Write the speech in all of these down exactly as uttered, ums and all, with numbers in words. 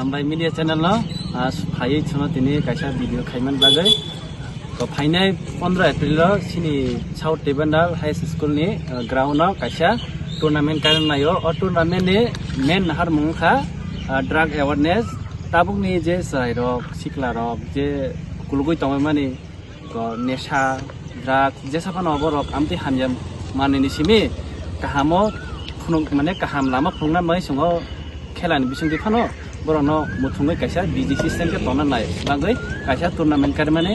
Hambai media channel no, ah, phaiwi chwngno tini kaisa video khaiman bagwi. To phainai pondro April o chini South Tibandal High School ni, ah, ground o kaisa tournament kainai o. O tournament ni main naharmung wngkha, ah, drug awareness. Tabukni je chwrairok, sikhlarok je kulugwi tongmani, ko nesha, drugs, jesa phano borok amtwi hamya manwini simi kahamo phunuk, mane kaham lama phunukna bagwi chwng o khelani bisingtwi phano borokno muthungwi kaisa D J system khe tongna nai bagwi kaisa tournament karimani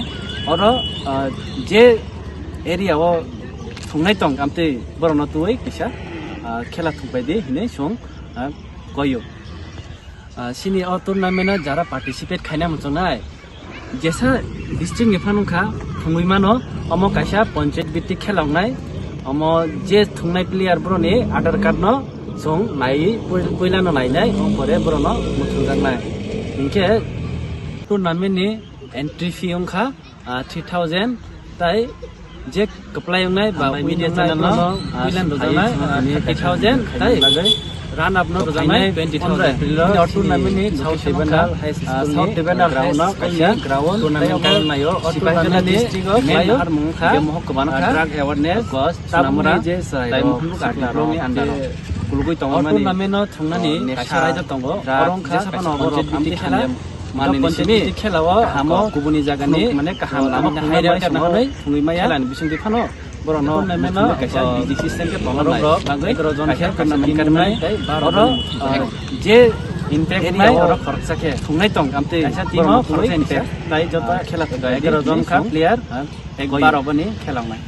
oro, ah, je area o thungnai tong amtwi borokno twiwi kaisa, ah, khela thukbai di hinwi chwng, ah, koio. Ah, chini o tournament o jara participate khaina muchungnai, jesa district ni phano wngkha, thungwi mano, omo kaisa panchayat bhitti khela wngnai, omo je thungnai player boroni Aadhaar card no chwng naiwi pui-, puila no nainai, o pore borokno muchungjaknai. Hinkhe tournament ni entry fee wngkha, ah, three thousand, tai je kwplai wngnai ba win wngnai borokno, ah, puilan rwjaknai, ah, thirty thousand, tai run up no rwjaknai twenty thousand. Hini o tournament ni South Tibandal High School ni ground o kaisa tournament kainai o. O tournament ni district o main naharmung wngkha drug awareness, tabukni je chwrairok, sikhlarok je kulugwi tongmani, tournament o thungnani kaisa raida tongo. Oro wngkha kaisa panchayat bhitti khela. Manwini simi khela o kahamo kubuni jagani mane kaham lama phungnai bai songwi maya khelani bisingtwi phano borokno muthungwi kaisa D J system khe tongna nai bagwi egaroh jon khe tournament karimani tei baro jon muthungwi je impact wngnai oro khoroksa khe thungnai tong amtwi kaisa team o khoroksa impact tai joto khela thwngwi egaroh jon kha player, baro boni khela wngnai.